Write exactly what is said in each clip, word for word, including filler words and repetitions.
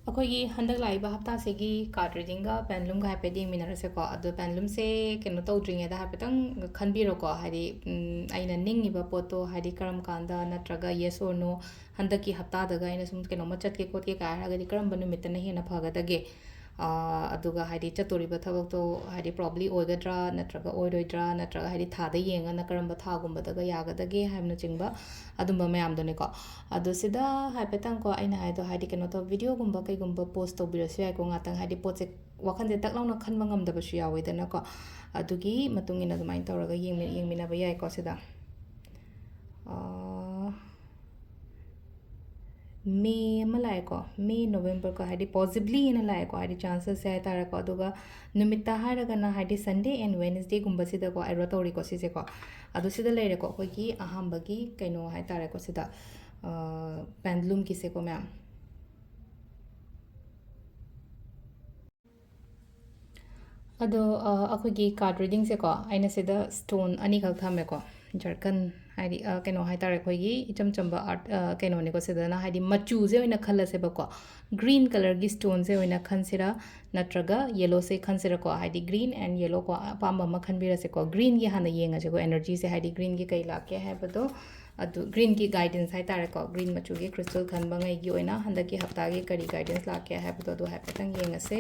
ꯑꯩꯈꯣꯏꯒꯤ ꯍꯟꯗꯛ ꯂꯥꯛꯏꯕ ꯍꯞꯇꯥꯁꯤꯒꯤ card readingꯒ pendulumꯒ ꯍꯥꯏꯐꯦꯠ ꯌꯦꯡꯃꯤꯟꯅꯔꯁꯦꯀꯣ꯫ ꯑꯗꯣ pendulumꯁꯦ ꯀꯩꯅꯣ ꯇꯧꯗ꯭ꯔꯤꯉꯩꯗ ꯍꯥꯏꯐꯦꯠꯇꯪ ꯈꯟꯕꯤꯔꯣꯀꯣ, ꯍꯥꯏꯗꯤ, ꯎꯝ, ꯑꯩꯅ ꯅꯤꯡꯉꯤꯕ ꯄꯣꯠꯇꯣ, ꯍꯥꯏꯗꯤ, ꯀꯔꯝ ꯀꯥꯟꯗ, ꯅꯠꯇ꯭ꯔꯒ yes or no, ꯍꯟꯗꯛꯀꯤ ꯍꯞꯇꯥꯗꯒ ꯑꯩꯅ ꯁꯨꯝ ꯀꯩꯅꯣꯝꯃ ꯆꯠꯀꯦ ꯈꯣꯠꯀꯦ ꯀꯥꯏ ꯍꯥꯏꯔꯒꯗꯤ ꯀꯔꯝꯕ ꯅꯨꯃꯤꯠꯇꯅ ꯍꯦꯟꯅ ꯐꯒꯗꯒꯦ? ꯑꯥ, ꯑꯗꯨꯒ, ꯍꯥꯏꯗꯤ, ꯆꯠꯇꯣꯔꯤꯕ ꯊꯕꯛꯇꯣ, ꯍꯥꯏꯗꯤ, probably ꯑꯣꯏꯒꯗ꯭ꯔꯥ ꯅꯠꯇ꯭ꯔꯒ ꯑꯣꯏꯔꯣꯏꯗ꯭ꯔꯥ, ꯅꯠꯇ꯭ꯔꯒ, ꯍꯥꯏꯗꯤ, ꯊꯥꯗ ꯌꯦꯡꯉꯒꯅ ꯀꯔꯝꯕ ꯊꯥꯒꯨꯝꯕꯗꯒ ꯌꯥꯒꯗꯒꯦ ꯍꯥꯏꯕꯅꯆꯤꯡꯕ, ꯑꯗꯨꯝꯕ ꯃꯌꯥꯝꯗꯨꯅꯤꯀꯣ꯫ ꯑꯗꯣ ꯁꯤꯗ ꯍꯥꯏꯐꯦꯠꯇꯪꯀꯣ, ꯑꯩꯅ ꯍꯥꯏꯗꯣ, ꯍꯥꯏꯗꯤ, ꯀꯩꯅꯣ ꯇꯧ, videoꯒꯨꯝꯕ ꯀꯩꯒꯨꯝꯕ pause ꯇꯧꯕꯤꯔꯁꯨ ꯌꯥꯏꯀꯣ, ꯉꯥꯛꯇꯪ, ꯍꯥꯏꯗꯤ, ꯄꯣꯠꯁꯦ ꯋꯥꯈꯜꯁꯦ ꯇꯛ ꯂꯥꯎꯅ ꯈꯟꯕ ꯉꯝꯗꯕꯁꯨ ꯌꯥꯎꯋꯤꯗꯅꯀꯣ꯫ ꯑꯗꯨꯒꯤ ꯃꯇꯨꯡ ꯏꯟꯅ ꯑꯗꯨꯃꯥꯏꯅ ꯇꯧꯔꯒ ꯌꯦꯡꯃꯤ-, ꯌꯦꯡꯃꯤꯟꯅꯕ ꯌꯥꯏꯀꯣ ꯁꯤꯗ꯫ ꯑꯥ, May ꯑꯃ ꯂꯥꯛꯑꯦꯀꯣ, May, November ꯀꯣ, ꯍꯥꯏꯗꯤ, possibly ꯍꯥꯏꯅ ꯂꯥꯛꯑꯦꯀꯣ, ꯍꯥꯏꯗꯤ, chances ꯁꯦ ꯍꯥꯏꯇꯥꯔꯦꯀꯣ꯫ ꯑꯗꯨꯒ ꯅꯨꯃꯤꯠꯇ ꯍꯥꯏꯔꯒꯅ, ꯍꯥꯏꯗꯤ, Sunday and Wednesdayꯒꯨꯝꯕꯁꯤꯗꯀꯣ arrow ꯇꯧꯔꯤꯀꯣ ꯁꯤꯁꯦꯀꯣ꯫ ꯑꯗꯨ ꯁꯤꯗ ꯂꯩꯔꯦꯀꯣ ꯑꯩꯈꯣꯏꯒꯤ ꯑꯍꯥꯟꯕꯒꯤ ꯀꯩꯅꯣ ꯍꯥꯏꯇꯥꯔꯦꯀꯣ ꯁꯤꯗ, ꯑꯥ, pendulumꯒꯤꯁꯦꯀꯣ ꯃꯌꯥꯝ꯫ ꯑꯗꯣ, ꯑ, ꯑꯩꯈꯣꯏꯒꯤ card readingꯁꯦꯀꯣ, ꯑꯩꯅ ꯁꯤꯗ stone ꯑꯅꯤꯈꯛ ꯊꯝꯃꯦꯀꯣ꯫ Zircon ꯍꯥꯏꯗꯤ, ꯑ, ꯀꯩꯅꯣ ꯍꯥꯏꯇꯥꯔꯦ, ꯑꯩꯈꯣꯏꯒꯤ ꯏꯆꯝ ꯆꯝꯕ art, ꯑ, ꯀꯩꯅꯣꯅꯤꯀꯣ꯫ ꯁꯤꯗꯅ, ꯍꯥꯏꯗꯤ, ꯃꯆꯨꯁꯦ ꯑꯣꯏꯅ ꯈꯜꯂꯁꯦꯕꯀꯣ꯫ Green colourꯒꯤ stoneꯁꯦ ꯑꯣꯏꯅ ꯈꯟꯁꯤꯔꯥ, ꯅꯠꯇ꯭ꯔꯒ yellowꯁꯦ ꯈꯟꯁꯤꯔꯥꯀꯣ? ꯍꯥꯏꯗꯤ, green and yellow ꯀꯣ, ꯑꯄꯥꯝꯕ ꯑꯃ ꯈꯟꯕꯤꯔꯁꯦꯀꯣ꯫ Greenꯒꯤ ꯍꯥꯟꯅ ꯌꯦꯡꯉꯁꯦꯀꯣ, energyꯁꯦ, ꯍꯥꯏꯗꯤ, greenꯒꯤ ꯀꯩ ꯂꯥꯛꯀꯦ ꯍꯥꯏꯕꯗꯣ꯫ ꯑꯗꯨ greenꯒꯤ guidance ꯍꯥꯏꯇꯥꯔꯦꯀꯣ, green ꯃꯆꯨꯒꯤ crystal ꯈꯟꯕꯉꯩꯒꯤ ꯑꯣꯏꯅ ꯍꯟꯗꯛꯀꯤ ꯍꯞꯇꯥꯒꯤ ꯀꯔꯤ guidance ꯂꯥꯛꯀꯦ ꯍꯥꯏꯕꯗꯣ, ꯑꯗꯨ ꯍꯥꯏꯐꯦꯠꯇꯪ ꯌꯦꯡꯉꯁꯦ꯫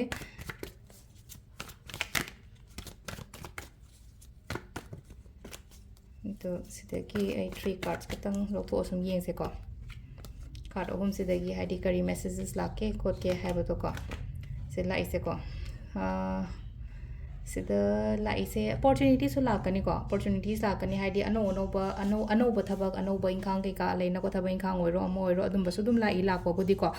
ꯑꯗꯣ ꯁꯤꯗꯒꯤ ꯑꯩ three cards ꯈꯛꯇꯪ ꯂꯧꯊꯣꯛꯑ ꯁꯨꯝ ꯌꯦꯡꯁꯦꯀꯣ꯫ Card ꯑꯍꯨꯝꯁꯤꯗꯒꯤ, ꯍꯥꯏꯗꯤ, ꯀꯔꯤ messages ꯂꯥꯛꯀꯦ ꯈꯣꯠꯀꯦ ꯍꯥꯏꯕꯗꯣꯀꯣ꯫ ꯁꯤ ꯂꯥꯛꯏꯁꯦꯀꯣ꯫ ꯑꯥ, ꯁꯤꯗ ꯂꯥꯛꯏꯁꯦ opportunityꯁꯨ ꯂꯥꯛꯀꯅꯤꯀꯣ꯫ Opportunities ꯂꯥꯛꯀꯅꯤ, ꯍꯥꯏꯗꯤ, ꯑꯅꯧ ꯑꯅꯧꯕ, ꯑꯅꯧ-, ꯑꯅꯧꯕ ꯊꯕꯛ, ꯑꯅꯧꯕ ꯏꯪꯈꯥꯡ ꯀꯩꯀꯥ ꯂꯩꯅꯀꯣ, ꯊꯕꯛ ꯏꯪꯈꯥꯡ ꯑꯣꯏꯔꯣ, ꯑꯃ ꯑꯣꯏꯔꯣ, ꯑꯗꯨꯝꯕꯁꯨ ꯑꯗꯨꯝ ꯂꯥꯛꯏ, ꯂꯥꯛꯄꯕꯨꯗꯤꯀꯣ꯫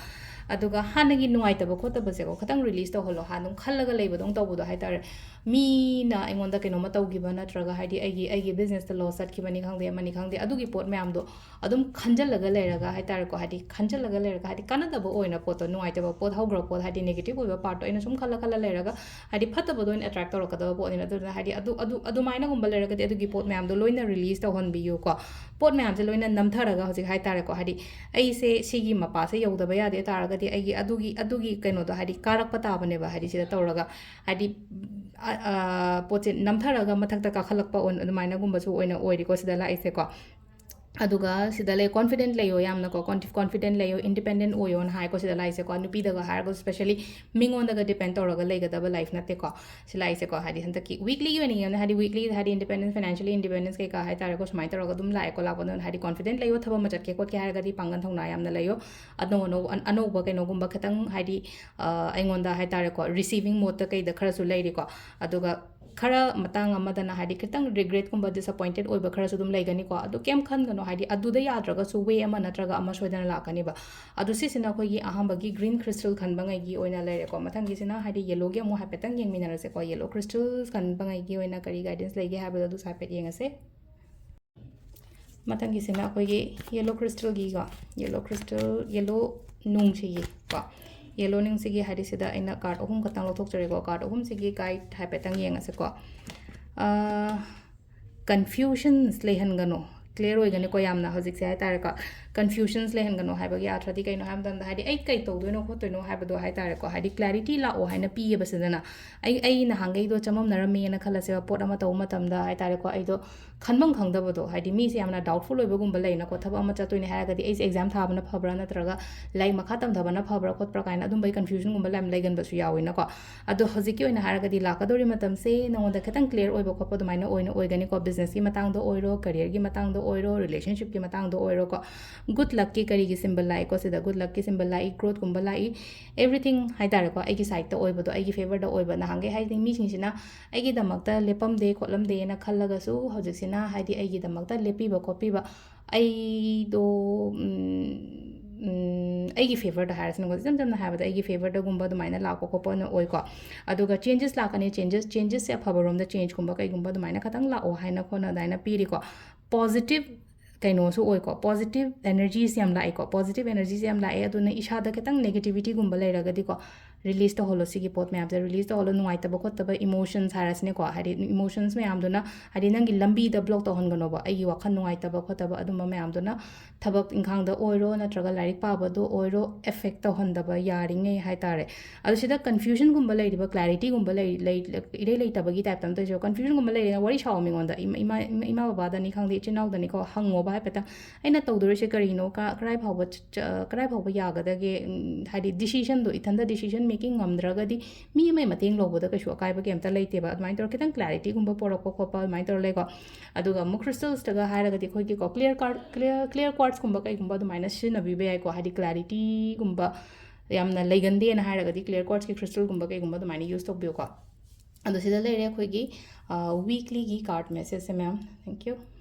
ꯑꯗꯨꯒ ꯍꯥꯟꯅꯒꯤ ꯅꯨꯡꯉꯥꯏꯇꯕ ꯈꯣꯠꯇꯕꯁꯦꯀꯣ, ꯈꯤꯇꯪ release ꯇꯧꯍꯜꯂꯣ꯫ ꯍꯥꯟꯅ ꯑꯗꯨꯝ ꯈꯜꯂꯒ ꯂꯩꯕꯗꯧꯅ ꯇꯧꯕꯗꯣ ꯍꯥꯏꯇꯥꯔꯦ꯫ ꯃꯤꯅ ꯑꯩꯉꯣꯟꯗ ꯀꯩꯅꯣꯝꯃ ꯇꯧꯈꯤꯕ, ꯅꯠꯇ꯭ꯔꯒ, ꯍꯥꯏꯗꯤ, ꯑꯩꯒꯤ, ꯑꯩꯒꯤ businessꯇ loss ꯆꯠꯈꯤꯕꯅꯤ ꯈꯪꯗꯦ, ꯑꯃꯅꯤ ꯈꯪꯗꯦ, ꯑꯗꯨꯒꯤ ꯄꯣꯠ ꯃꯌꯥꯝꯗꯣ ꯑꯗꯨꯝ ꯈꯟꯖꯜꯂꯒ ꯂꯩꯔꯒ ꯍꯥꯏꯇꯥꯔꯦꯀꯣ, ꯍꯥꯏꯗꯤ, ꯈꯟꯖꯜꯂꯒ ꯂꯩꯔꯒ, ꯍꯥꯏꯗꯤ, ꯀꯥꯟꯅꯗꯕ ꯑꯣꯏꯅ ꯄꯣꯠꯇꯣ, ꯅꯨꯡꯉꯥꯏꯇꯕ ꯄꯣꯠ, ꯍꯧꯈ꯭ꯔꯕ ꯄꯣꯠ, ꯍꯥꯏꯗꯤ, negative ꯑꯣꯏꯕ partꯇꯣ ꯑꯩꯅ ꯁꯨꯝ ꯈꯜꯂ ꯈꯜꯂ ꯂꯩꯔꯒ, ꯍꯥꯏꯗꯤ, ꯐꯠꯇꯕꯗꯣ ꯑꯣꯏꯅ attract ꯇꯧꯔꯛꯀꯗꯕ ꯄꯣꯠꯅꯤꯅ꯫ ꯑꯗꯨꯅ ꯍꯥꯏꯗꯤ ꯑꯗꯨ ꯑꯗꯨ ꯑꯗꯨꯃꯥꯏꯅꯒꯨꯝꯕ ꯂꯩꯔꯒꯗꯤ ꯑꯗꯨꯒꯤ ꯄꯣꯠ ꯃꯌꯥꯝꯗꯣ ꯂꯣꯏꯅ ꯔꯤꯂꯤꯁ ꯇꯧꯍꯟꯕꯤꯌꯨꯀꯣ꯫ ꯄꯣꯠ ꯃꯌꯥꯝꯁꯦ ꯂꯣꯏꯅ ꯅꯝꯊꯔꯒ ꯍꯧꯖꯤꯛ ꯍꯥꯏ ꯇꯥꯔꯦꯀꯣ, ꯍꯥꯏꯗꯤ ꯑꯩꯁꯦ ꯁꯤꯒꯤ ꯃꯄꯥꯁꯦ ꯌꯧꯗꯕ ꯌꯥꯗꯦ ꯇꯥꯔꯒꯗꯤ ꯑꯩꯒꯤ ꯑꯗꯨꯒꯤ ꯑꯗꯨꯒꯤ ꯀꯩꯅꯣꯗꯣ ꯍꯥꯏꯗꯤ ꯀꯥꯔꯛꯄ ꯇꯥꯕꯅꯦꯕ꯫ ꯍꯥꯏꯗꯤ ꯁꯤꯗ ꯇꯧꯔꯒ ꯍꯥꯏꯗꯤ ꯄꯣꯠꯁꯦ ꯅꯝꯊꯔꯒ ꯃꯊꯛꯇ ꯀꯥꯈꯠꯂꯛꯄ ꯑꯗꯨꯃꯥꯏꯅꯒꯨꯝꯕꯁꯨ ꯑꯣꯏꯅ ꯑꯣꯏꯔꯤꯀꯣ ꯁꯤꯗ ꯂꯥꯛꯏꯁꯦꯀꯣ꯫ ꯑꯗꯨꯒ ꯁꯤꯗ ꯂꯩ, ꯀꯣꯟꯐꯤꯗꯦꯟ ꯂꯩꯌꯣ ꯌꯥꯝꯅꯀꯣ, ꯀꯣꯟꯐꯤꯗꯦꯟ ꯂꯩꯌꯣ, ꯏꯟꯗꯤꯄꯦꯟꯗꯦꯟ ꯑꯣꯏꯌꯣꯅ ꯍꯥꯏꯀꯣ ꯁꯤꯗ ꯂꯥꯛꯏꯁꯦꯀꯣ꯫ ꯅꯨꯄꯤꯗꯒ ꯍꯥꯏꯔꯒꯁꯨ ꯁ꯭ꯄꯦꯁꯦꯂꯤ ꯃꯤꯉꯣꯟꯗꯒ ꯗꯤꯄꯦꯟ ꯇꯧꯔꯒ ꯂꯩꯒꯗꯕ ꯂꯥꯏꯐ ꯅꯠꯇꯦꯀꯣ ꯁꯤ ꯂꯥꯛꯏꯁꯦꯀꯣ꯫ ꯍꯥꯏꯗꯤ ꯍꯟꯗꯛꯀꯤ ꯋꯤꯛꯂꯤꯒꯤ ꯑꯣꯏꯅ ꯌꯦꯡꯉꯦ, ꯍꯥꯏꯗꯤ ꯋꯤꯛꯂꯤ ꯍꯥꯏꯗꯤ ꯏꯟꯗꯤꯄꯦꯟꯗꯦꯟꯁ, ꯐꯥꯏꯅꯥꯟꯁꯤꯌꯦꯜꯂꯤ ꯏꯟꯗꯤꯄꯦꯟꯗꯦꯟꯁ ꯀꯩꯀꯥ ꯍꯥꯏ ꯇꯥꯔꯦꯀꯣ, ꯁꯨꯃꯥꯏꯅ ꯇꯧꯔꯒ ꯑꯗꯨꯝ ꯂꯥꯛꯑꯦꯀꯣ꯫ ꯂꯥꯛꯄꯗ ꯍꯥꯏꯗꯤ ꯀꯣꯟꯐꯤꯗꯦꯟ ꯂꯩꯌꯣ, ꯊꯕꯛ ꯑꯃ ꯆꯠꯀꯦ ꯈꯣꯠꯀꯦ ꯍꯥꯏꯔꯒꯗꯤ ꯄꯥꯡꯒꯜ ꯊꯧꯅꯥ ꯌꯥꯝꯅ ꯂꯩꯌꯣ꯫ ꯑꯅꯧ ꯑꯅꯧ ꯑꯅꯧꯕ ꯀꯩꯅꯣꯒꯨꯝꯕ ꯈꯤꯇꯪ ꯍꯥꯏꯗꯤ ꯑꯩꯉꯣꯟꯗ ꯍꯥꯏ ꯇꯥꯔꯦꯀꯣ, ꯔꯤꯁꯤꯚꯤꯡ ꯃꯣꯠꯇ ꯀꯩꯗ ꯈꯔꯁꯨ ꯂꯩꯔꯤꯀꯣ꯫ ꯑꯗꯨꯒ ꯈꯔ ꯃꯇꯥꯡ ꯑꯃꯗꯅ ꯍꯥꯏꯗꯤ ꯈꯤꯇꯪ ꯔꯤꯒ꯭ꯔꯦꯠꯀꯨꯝꯕ, ꯗꯤꯁꯑꯄꯣꯏꯟꯇꯦꯠ ꯑꯣꯏꯕ ꯈꯔꯁꯨ ꯑꯗꯨꯝ ꯂꯩꯒꯅꯤꯀꯣ꯫ ꯑꯗꯨ ꯀꯩꯝ ꯈꯟꯒꯅꯣ, ꯍꯥꯏꯗꯤ ꯑꯗꯨꯗ ꯌꯥꯗ꯭ꯔꯒꯁꯨ ꯋꯦ ꯑꯃ ꯅꯠꯇ꯭ꯔꯒ ꯑꯃ ꯁꯣꯏꯗꯅ ꯂꯥꯛꯀꯅꯤꯕ꯫ ꯑꯗꯨ ꯁꯤꯁꯤꯅ ꯑꯩꯈꯣꯏꯒꯤ ꯑꯍꯥꯟꯕꯒꯤ ꯒ꯭ꯔꯤꯟ ꯈ꯭ꯔꯤꯁꯇꯜ ꯈꯟꯕꯉꯩꯒꯤ ꯑꯣꯏꯅ ꯂꯩꯔꯦꯀꯣ꯫ ꯃꯊꯪꯒꯤꯁꯤꯅ ꯍꯥꯏꯗꯤ ꯌꯦꯂꯣꯒꯤ ꯑꯃꯨꯛ ꯍꯥꯏꯐꯦꯠꯇꯪ ꯌꯦꯡꯃꯤꯟꯅꯔꯁꯦꯀꯣ꯫ ꯌꯦꯂꯣ ꯈ꯭ꯔꯤꯁꯇꯜ ꯈꯟꯕꯉꯩꯒꯤ ꯑꯣꯏꯅ ꯀꯔꯤ ꯒꯥꯏꯗꯦꯟꯁ ꯂꯩꯒꯦ ꯍꯥꯏꯕꯗꯣ ꯑꯗꯨꯁꯨ ꯍꯥꯏꯐꯦꯠ ꯌꯦꯡꯉꯁꯦ꯫ ꯃꯊꯪꯒꯤꯁꯤꯅ ꯑꯩꯈꯣꯏꯒꯤ ꯌꯦꯂꯣ ꯈ꯭ꯔꯤꯁꯇꯜꯒꯤꯀꯣ, ꯌꯦꯂꯣ ꯈ꯭ꯔꯤꯁꯇꯜ, ꯌꯦꯂꯣ ꯅꯨꯡꯁꯤꯒꯤꯀꯣ, ꯌꯦꯂꯣ ꯅꯨꯡꯁꯤꯒꯤ ꯍꯥꯏꯗꯤ ꯁꯤꯗ ꯑꯩꯅ ꯀꯥꯔꯠ ꯑꯍꯨꯝ ꯈꯛꯇꯪ ꯂꯧꯊꯣꯛꯆꯔꯦꯀꯣ꯫ ꯀꯥꯔꯠ ꯑꯍꯨꯝꯁꯤꯒꯤ ꯒꯥꯏꯗ ꯍꯥꯏꯐꯦꯠꯇꯪ ꯌꯦꯡꯉꯁꯤꯀꯣ꯫ ꯀꯟꯐ꯭ꯌꯨꯖꯟꯁ ꯂꯩꯍꯟꯒꯅꯨ, ꯀ꯭ꯂꯤꯌꯥꯔ ꯑꯣꯏꯒꯅꯤꯀꯣ ꯌꯥꯝꯅ ꯍꯧꯖꯤꯛꯁꯦ ꯍꯥꯏ ꯇꯥꯔꯦꯀꯣ꯫ ꯀꯟꯐ꯭ꯌꯨꯖꯟꯁ ꯂꯩꯍꯟꯒꯅꯨ ꯍꯥꯏꯕꯒꯤ ꯑꯥꯔꯊꯗꯤ ꯀꯩꯅꯣ ꯍꯥꯏꯕ ꯃꯇꯝꯗ, ꯍꯥꯏꯗꯤ ꯑꯩ ꯀꯩ ꯇꯧꯗꯣꯏꯅꯣ ꯈꯣꯠꯇꯣꯏꯅꯣ ꯍꯥꯏꯕꯗꯣ ꯍꯥꯏ ꯇꯥꯔꯦꯀꯣ, ꯍꯥꯏꯗꯤ ꯀ꯭ꯂꯦꯔꯤꯇꯤ ꯂꯥꯛꯑꯣ ꯍꯥꯏꯅ ꯄꯤꯌꯦꯕ ꯁꯤꯗꯅ꯫ ꯑꯩ ꯑꯩ ꯅꯍꯥꯟꯈꯩꯗꯣ ꯆꯃꯝꯅꯔꯝꯃꯦꯅ ꯈꯜꯂꯁꯦꯕ, ꯄꯣꯠ ꯑꯃ ꯇꯧꯕ ꯃꯇꯝꯗ ꯍꯥꯏ ꯇꯥꯔꯦꯀꯣ, ꯑꯩꯗꯣ ꯈꯟꯐꯝ ꯈꯪꯗꯕꯗꯣ, ꯍꯥꯏꯗꯤ ꯃꯤꯁꯦ ꯌꯥꯝꯅ ꯗꯥꯎꯠꯐꯨꯜ ꯑꯣꯏꯕꯒꯨꯝꯕ ꯂꯩꯅꯀꯣ꯫ ꯊꯕꯛ ꯑꯃ ꯆꯠꯇꯣꯏꯅꯦ ꯍꯥꯏꯔꯒꯗꯤ ꯑꯩꯁꯦ ꯑꯦꯛꯖꯥꯝ ꯊꯥꯕꯅ ꯐꯕ꯭ꯔꯥ ꯅꯠꯇ꯭ꯔꯒ ꯂꯥꯏꯔꯤꯛ ꯃꯈꯥ ꯇꯝꯊꯕꯅ ꯐꯕ꯭ꯔꯥ ꯈꯣꯠꯄ꯭ꯔꯥ ꯀꯥꯏꯅ ꯑꯗꯨꯝꯕꯒꯤ ꯀꯟꯐ꯭ꯌꯨꯖꯟꯒꯨꯝꯕ ꯌꯥꯝ ꯂꯩꯒꯟꯕꯁꯨ ꯌꯥꯎꯋꯤꯅꯀꯣ꯫ ꯑꯗꯣ ꯍꯧꯖꯤꯛꯀꯤ ꯑꯣꯏꯅ ꯍꯥꯏꯔꯒꯗꯤ ꯂꯥꯛꯀꯗꯧꯔꯤ ꯃꯇꯝꯁꯦ ꯅꯉꯣꯟꯗ ꯈꯤꯇꯪ ꯀ꯭ꯂꯤꯌꯥꯔ ꯑꯣꯏꯕ ꯈꯣꯠꯄ ꯑꯗꯨꯃꯥꯏꯅ ꯑꯣꯏꯅ ꯑꯣꯏꯒꯅꯤꯀꯣ꯫ ꯕꯤꯖꯤꯅꯦꯁꯀꯤ ꯃꯇꯥꯡꯗ ꯑꯣꯏꯔꯣ, ꯀꯦꯔꯤꯌꯔꯒꯤ ꯃꯇꯥꯡꯗ ꯑꯣꯏꯔꯣ, ꯔꯤꯂꯦꯁꯟꯁꯤꯞꯀꯤ ꯃꯇꯥꯡꯗ ꯑꯣꯏꯔꯣꯀꯣ꯫ ꯒꯨꯗ ꯂꯛꯀꯤ ꯀꯔꯤꯒꯤ ꯁꯤꯝꯕꯜ ꯂꯥꯛꯏꯀꯣ ꯁꯤꯗ? ꯒꯨꯗ ꯂꯛꯀꯤ ꯁꯤꯝꯕꯜ ꯂꯥꯛꯏ, ꯒ꯭ꯔꯣꯠꯀꯨꯝꯕ ꯂꯥꯛꯏ, ꯑꯦꯕ꯭ꯔꯤꯊꯤꯡ ꯍꯥꯏ ꯇꯥꯔꯦꯀꯣ, ꯑꯩꯒꯤ ꯁꯥꯏꯗꯇ ꯑꯣꯏꯕꯗꯣ, ꯑꯩꯒꯤ ꯐꯦꯕꯔꯗ ꯑꯣꯏꯕ꯫ ꯅꯍꯥꯟꯈꯩ ꯍꯥꯏꯗꯤ ꯃꯤꯁꯤꯡꯁꯤꯅ ꯑꯩꯒꯤꯗꯃꯛꯇ ꯂꯦꯞꯄꯝꯗꯦ ꯈꯣꯠꯂꯝꯗꯦꯅ ꯈꯜꯂꯒꯁꯨ ꯍꯧꯖꯤꯛꯁꯤꯅ ꯍꯥꯏꯗꯤ ꯑꯩꯒꯤꯗꯃꯛꯇ ꯂꯦꯞꯄꯤꯕ ꯈꯣꯠꯄꯤꯕ, ꯑꯩꯗꯣ ꯎꯝ, ꯎꯝ, ꯑꯩꯒꯤ ꯐꯦꯕꯔꯗ ꯍꯥꯏꯔꯁꯤꯅꯀꯣ, ꯏꯆꯝ ꯆꯝꯅ ꯍꯥꯏꯔꯕꯗ ꯑꯩꯒꯤ ꯐꯦꯕꯔꯗꯒꯨꯝꯕ ꯑꯗꯨꯃꯥꯏꯅ ꯂꯥꯛꯄ ꯈꯣꯠꯄ ꯑꯣꯏꯅ ꯑꯣꯏꯀꯣ꯫ ꯑꯗꯨꯒ ꯆꯦꯟꯖꯦꯁ ꯂꯥꯛꯀꯅꯤ, ꯆꯦꯟꯖꯦꯁ, ꯆꯦꯟꯖꯦꯁꯁꯦ ꯑꯐꯕꯔꯣꯝꯗ ꯆꯦꯟꯖꯀꯨꯝꯕ ꯀꯩꯒꯨꯝꯕ ꯑꯗꯨꯃꯥꯏꯅ ꯈꯇꯪ ꯂꯥꯛꯑꯣ ꯍꯥꯏꯅ ꯈꯣꯠꯅ ꯑꯗꯨꯃꯥꯏꯅ ꯄꯤꯔꯤꯀꯣ꯫ ꯄꯣꯖꯤꯇꯤꯚ ꯀꯩꯅꯣꯁꯨ ꯑꯣꯏꯀꯣ, ꯄꯣꯖꯤꯇꯤꯚ ꯑꯦꯅꯔꯖꯤꯁꯦ ꯌꯥꯝ ꯂꯥꯛꯏꯀꯣ, ꯄꯣꯖꯤꯇꯤꯚ ꯑꯦꯅꯔꯖꯤꯁꯦ ꯌꯥꯝ ꯂꯥꯛꯑꯦ꯫ ꯑꯗꯨꯅ ꯏꯁꯥꯗ ꯈꯤꯇꯪ ꯅꯦꯒꯦꯇꯤꯚꯤꯇꯤꯒꯨꯝꯕ ꯂꯩꯔꯒꯗꯤꯀꯣ, ꯔꯤꯂꯤꯁ ꯇꯧꯍꯜꯂꯣ, ꯁꯤꯒꯤ ꯄꯣꯠ ꯃꯌꯥꯝꯁꯦ ꯔꯤꯂꯤꯁ ꯇꯧꯍꯜꯂꯣ꯫ ꯅꯨꯡꯉꯥꯏꯇꯕ ꯈꯣꯠꯇꯕ ꯏꯃꯣꯁꯟꯁ ꯍꯥꯏꯔꯁꯤꯅꯦꯀꯣ, ꯍꯥꯏꯗꯤ ꯏꯃꯣꯁꯟꯁ ꯃꯌꯥꯝꯗꯨꯅ, ꯍꯥꯏꯗꯤ ꯅꯪꯒꯤ ꯂꯝꯕꯤꯗ ꯕ꯭ꯂꯣꯛ ꯇꯧꯍꯟꯒꯅꯣꯕ꯫ ꯑꯩꯒꯤ ꯋꯥꯈꯜ ꯅꯨꯡꯉꯥꯏꯇꯕ ꯈꯣꯠꯇꯕ ꯑꯗꯨꯝꯕ ꯃꯌꯥꯝꯗꯨꯅ ꯊꯕꯛ ꯏꯪꯈꯥꯡꯗ ꯑꯣꯏꯔꯣ ꯅꯠꯇ꯭ꯔꯒ ꯂꯥꯏꯔꯤꯛ ꯄꯥꯕꯗ ꯑꯣꯏꯔꯣ ꯑꯦꯐꯦꯛ ꯇꯧꯍꯟꯗꯕ ꯌꯥꯔꯤꯉꯩ ꯍꯥꯏꯇꯥꯔꯦ꯫ ꯑꯗꯣ ꯁꯤꯗ ꯀꯟꯐ꯭ꯌꯨꯖꯟꯒꯨꯝꯕ ꯂꯩꯔꯤꯕ, ꯀ꯭ꯂꯦꯔꯤꯇꯤꯒꯨꯝꯕ ꯂꯩ, ꯂꯩ, ꯏꯔꯩ ꯂꯩꯇꯕꯒꯤ ꯇꯥꯏꯞꯇ ꯑꯃ ꯇꯧꯔꯤꯁꯦ꯫ ꯀꯟꯐ꯭ꯌꯨꯖꯟꯒꯨꯝꯕ ꯂꯩꯔꯤꯉꯩ ꯋꯥꯔꯤ ꯁꯥꯎ ꯃꯤꯉꯣꯟꯗ, ꯏꯃꯥ, ꯏꯃꯥ, ꯏꯃꯥ ꯕꯕꯥꯗꯅꯤ ꯈꯪꯗꯦ, ꯏꯆꯤꯟ ꯏꯅꯥꯎꯗꯅꯤꯀꯣ, ꯍꯪꯉꯣꯕ ꯍꯥꯏꯐꯦꯠꯇ꯫ ꯑꯩꯅ ꯇꯧꯗꯣꯔꯤꯁꯦ ꯀꯔꯤꯅꯣ? ꯀ-, ꯀꯗꯥꯏ ꯐꯥꯎꯕ ꯆ-, ꯀꯗꯥꯏ ꯐꯥꯎꯕ ꯌꯥꯒꯗꯒꯦ? ꯎꯝ, ꯍꯥꯏꯗꯤ ꯗꯤꯁꯤꯖꯟꯗꯣ, ꯏꯊꯟꯗ ꯗꯤꯁꯤꯖꯟ ꯃꯦꯀꯤꯡ ꯉꯝꯗ꯭ꯔꯒꯗꯤ ꯃꯤ ꯑꯃꯒꯤ ꯃꯇꯦꯡ ꯂꯧꯕꯗ ꯀꯩꯁꯨ ꯑꯀꯥꯏꯕ ꯀꯩꯝꯇ ꯂꯩꯇꯦꯕ꯫ ꯑꯗꯨꯃꯥꯏꯅ ꯇꯧꯔꯒ ꯈꯤꯇꯪ ꯀ꯭ꯂꯦꯔꯤꯇꯤꯒꯨꯝꯕ ꯄꯣꯔꯛꯄ ꯈꯣꯠꯄ ꯑꯗꯨꯃꯥꯏꯅ ꯇꯧꯔ ꯂꯩꯀꯣ꯫ ꯑꯗꯨꯒ ꯑꯃꯨꯛ ꯀ꯭ꯔꯤꯁꯇꯜꯁꯇꯒ ꯍꯥꯏꯔꯒꯗꯤ ꯑꯩꯈꯣꯏꯒꯤꯀꯣ, ꯀ꯭ꯂꯤꯌꯔ ꯀꯥꯔꯠ, ꯀ꯭ꯂꯤꯌꯔ, ꯀ꯭ꯂꯤꯌꯔ ꯀ꯭ꯋꯥꯔꯠꯁꯀꯨꯝꯕ ꯀꯩꯒꯨꯝꯕ ꯑꯗꯨꯃꯥꯏꯅ ꯁꯤꯖꯤꯟꯅꯕꯤꯕ ꯌꯥꯏꯀꯣ꯫ ꯍꯥꯏꯗꯤ ꯀ꯭ꯂꯦꯔꯤꯇꯤꯒꯨꯝꯕ ꯌꯥꯝꯅ ꯂꯩꯒꯟꯗꯦꯅ ꯍꯥꯏꯔꯒꯗꯤ ꯀ꯭ꯂꯤꯌꯔ ꯀ꯭ꯋꯥꯔꯠꯁꯀꯤ ꯀ꯭ꯔꯤꯁꯇꯜꯒꯨꯝꯕ ꯀꯩꯒꯨꯝꯕ ꯑꯗꯨꯃꯥꯏꯅ ꯌꯨꯁ ꯇꯧꯕꯤꯌꯨꯀꯣ꯫ ꯑꯗꯣ ꯁꯤꯗ ꯂꯩꯔꯦ ꯑꯩꯈꯣꯏꯒꯤ ꯋꯤꯛꯂꯤꯒꯤ ꯀꯥꯔꯠ ꯃꯦꯁꯦꯖꯁꯦ, ꯃꯦꯝ꯫ Thank you꯫